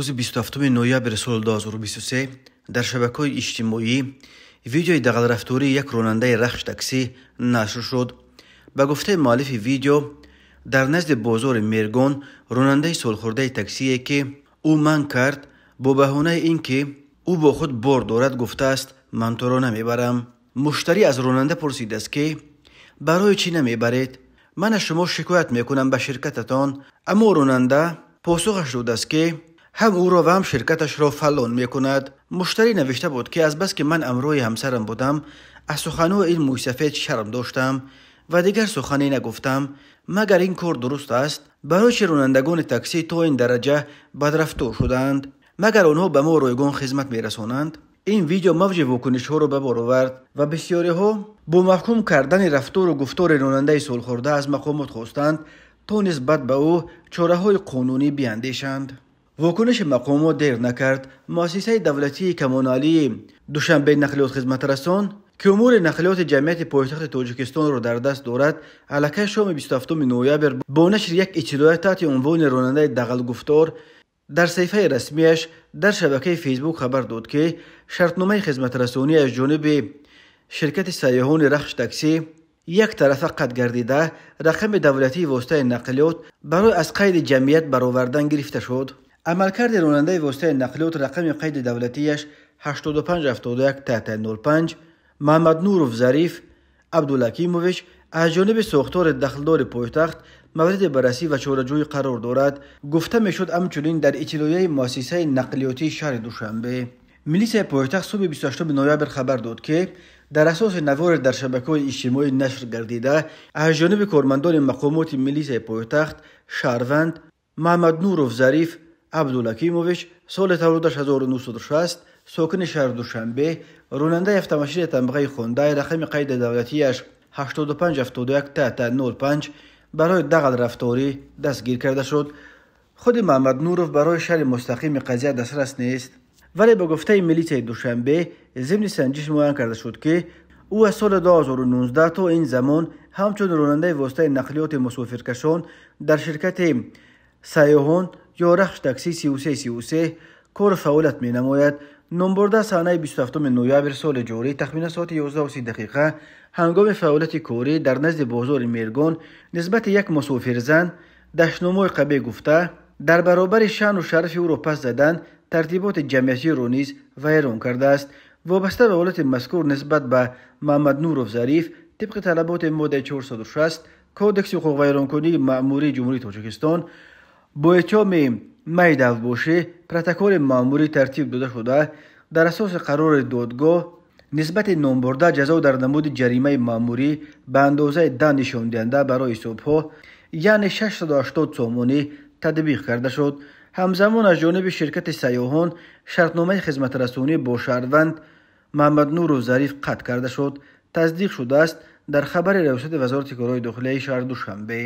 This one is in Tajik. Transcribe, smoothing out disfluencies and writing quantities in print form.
Рӯзи 27 ноябри соли 2023 дар шабакаҳои иҷтимоӣ видеои дағалрафтории як ронандаи Рахш таксӣ нашр шуд. Ба гуфтаи муаллифи видео, дар назди бозори Мергон ронандаи солхӯрдаи таксие, ки ӯ манъ кард, бо баҳонаи ин ки ӯ бо худ бор дорад, гуфтааст: «Ман туро намебарам». Муштарӣ аз ронанда пурсидааст, ки барои чӣ намебаред, ман аз шумо шикоят мекунам ба ширкататон. Аммо ронанда посухаш додааст, ки ҳам ӯро ва ҳам ширкаташро фалон мекунад. Муштарӣ навишта буд, ки азбаски ман ҳамроҳи ҳамсарам будам, аз суханҳои ин мӯйсафед шарм доштам ва дигар сухане нагуфтам. Магар ин кор дуруст аст? Барои чӣ ронандагони таксӣ то ин дараҷа бадрафтор шудаанд? Магар онҳо ба мо ройгон хизмат мерасонанд? Ин видео мавҷи вокунишҳоро ба бор овард ва бисёриҳо бо маҳкум кардани рафтору гуфтори ронандаи солхӯрда аз мақомот хостанд, то нисбат ба ӯ чораҳои қонунӣ биандешанд. Вокуниши мақомот дер накард. Муассисаи давлатии коммуналии Душанбе нақлиёт хизматрасон, ки умури нақлиёти ҷамъияти пойтахти Тоҷикистонро дар даст дорад, аллакай шоми 27 ноябр бо нашри як иттилоя таҳти унвони «Ронандаи дағалгуфтор» дар саҳифаи расмияш дар шабакаи Фейсбук хабар дод, ки шартномаи хизматрасонӣ аз ҷониби ширкати сайёҳони Рахш таксӣ яктарафа қатъ гардида, рақами давлатии воситаи нақлиёт барои аз қайди ҷамъият баровардан гирифта шуд. Амалкарди ронандаи воситаи нақлиёт, рақами қайди давлатияш 8571 ТТ 05, Маҳмаднуров Зариф Абдулакимович, аз ҷониби сохтори дахлдори пойтахт мавриди баррасӣ ва чораҷӯӣ қарор дорад, гуфта мешуд ҳамчунин дар иттилоияи муассисаи нақлиётии шаҳри Душанбе. Милисияи пойтахт субҳи 28 ноябр хабар дод, ки дар асоси наворе дар шабакаҳои иҷтимоӣ нашр гардида, аз ҷониби кормандони мақомоти милисияи пойтахт шаҳрванд Маҳмаднуров Зариф Абдулакимович, соли таваллудаш 1960, сокини шаҳри Душанбе, ронандаи автомошини тамғаи Хондай, рақами қайди давлатияш 8571 ТТ 05, барои дағалрафторӣ дастгир карда шуд. Худи Маҳмаднуров барои шарҳи мустақими қазия дастрас нест, вале ба гуфтаи милисияи Душанбе, зимни санҷиш муайян карда шуд, ки ӯ аз соли 2019 то ин замон ҳамчун ронандаи воситаи нақлиёти мусофиркашон дар ширкати сайёҳон ё Рахш таксӣ 3333 кору фаъолият менамояд. Номбурда санаи 27 ноябр соли ҷорӣ тахминан соати 11:30 ҳангоми фаъолияти корӣ дар назди бозори Мергон нисбати як мусофирзан дашномҳои қабеҳ гуфта, дар баробари шаъну шарафи ӯро паст задан, тартиботи ҷамъиятиро низ вайрон кардааст. Вобаста ба ҳолати мазкур нисбат ба Маҳмаднуров Зариф тибқи талаботи моддаи 460 Кодекси ҳуқуқвайронкунии маъмурии Ҷумҳурии Тоҷикистон бо иттиҳоми майдавбошӣ протоколи маъмурӣ тартиб дода шуда, дар асоси қарори додгоҳ нисбати номбурда ҷазо дар намуди ҷаримаи маъмурӣ ба андозаи 10 нишондиҳанда барои ҳисобҳо, яъне 680 сомонӣ татбиқ карда шуд. Ҳамзамон аз ҷониби ширкати сайёҳон шартномаи хизматрасонӣ бо шаҳрванд Маҳмаднуров Зариф қатъ карда шуд, тасдиқ шудааст дар хабари раёсати Вазорати корҳои дохилияи шаҳри Душанбе.